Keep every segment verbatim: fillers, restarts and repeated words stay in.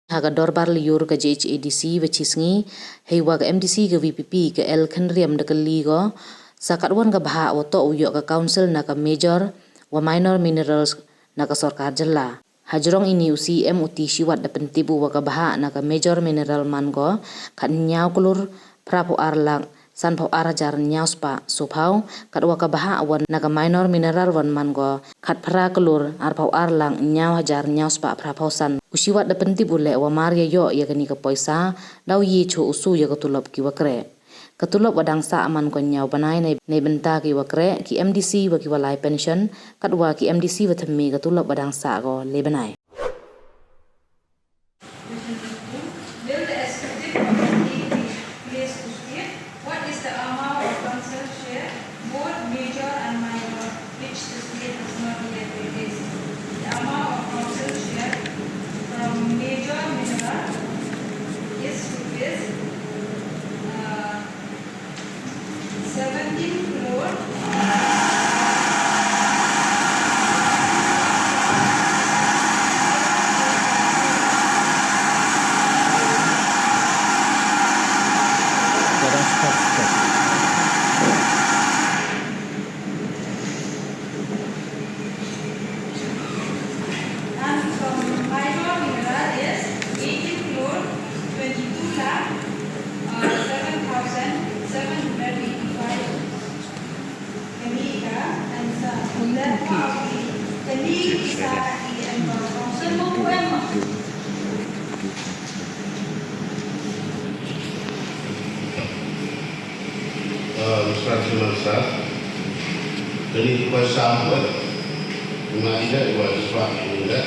Ha ka dorbar lyiur ka J H A D C wa chi sngi, heiwa ka M D C ka V P P ka L Khenriam da kylli ko sa katwon ka bhah wa toh u yoh ka council na ka major wa minor minerals na ka sorkar jylla. Hajrong ini u C M u T Shiwat da pyntip u wa ka bhah na ka major mineral man ko khatñiaw klur phraphaw ar lak sanphaw ar hajar ñiaw spah sophaw, katwa ka bhah wan na ka minor mineral wan man ko khatphra klur arphaw ar lak ñiaw hajar ñiaw spah phraphaw san. U Shiwat da pyntip u leh wa mar ya yoh ya kani ka poisa, daw ye choh u su ya ka tulop ki wa kreh. Ka tulop wa dang sah man ko ñiaw bnai nei, nei bynta ki wa kreh, ki M D C wa ki wa lai pension, katwa ki M D C wa thymme ka tulop wa dang sah ko le bnai. Will the executive committee please to state what is the amount of council share, both major and minor, which the state has not yet released? The amount of council share from major mineral is rupees, uh, seventeen crore. And from minor mineral is eighteen crore twenty-two lakh, uh, seven thousand seven hundred eighty-five. Kani ka answer. Therefore, kani ki sa i em ka council mo ko em. Uh, Mister Chairman Sir, kani ki poisa mo, ma ida i wa diswa i ida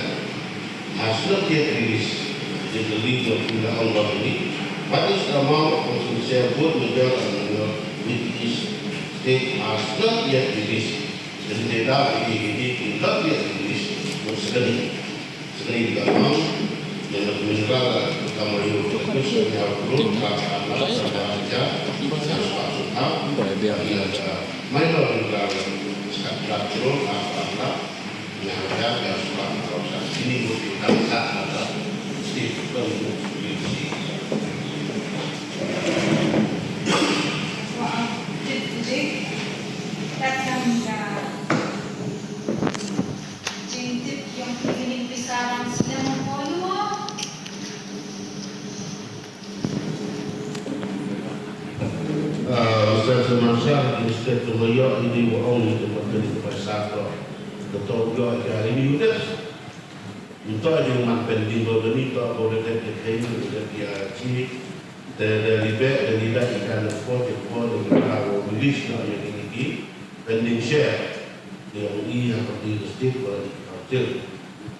has not yet released in the league of India on Bangladesh. What is the amount of potential good major and minor which is state has not yet released? Jadi, they now, ini, ini, ini not yet released. Sekali, sekali di dalam, yang mineral, kamu yuk, terus yang perlu, minor mineral, sekat perlu, Ah, Mister Chairman Sir, Mister Tumayo, ini wa ong ini wa kani wa sa to. Ka to yoh ya ini udah. Nto yung man pending ko kani to ko le te te payment le te ya chi. Te le libe le libe i kan ko te ko le ka wo release no ya ini ki pending share. Yung i ha ko di state ko di council.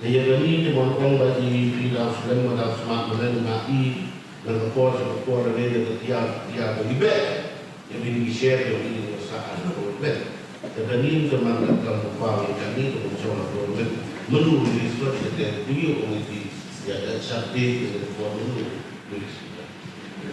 Te ya kani te mon ong ba i pi da slem ma da smat ma le ma i. Nang ka por, sa ka por, da dei da ka tiar, tiar da libe. Ya bini ki share, ya bini ki sa, sa ka por, ben. Te da ni ka man ka kam ka pa, ya ka ni ka man sa ka por, ben. Menu ni swa, ya te, tu yo ko ni ti, ya da sa te, ya da por, menu.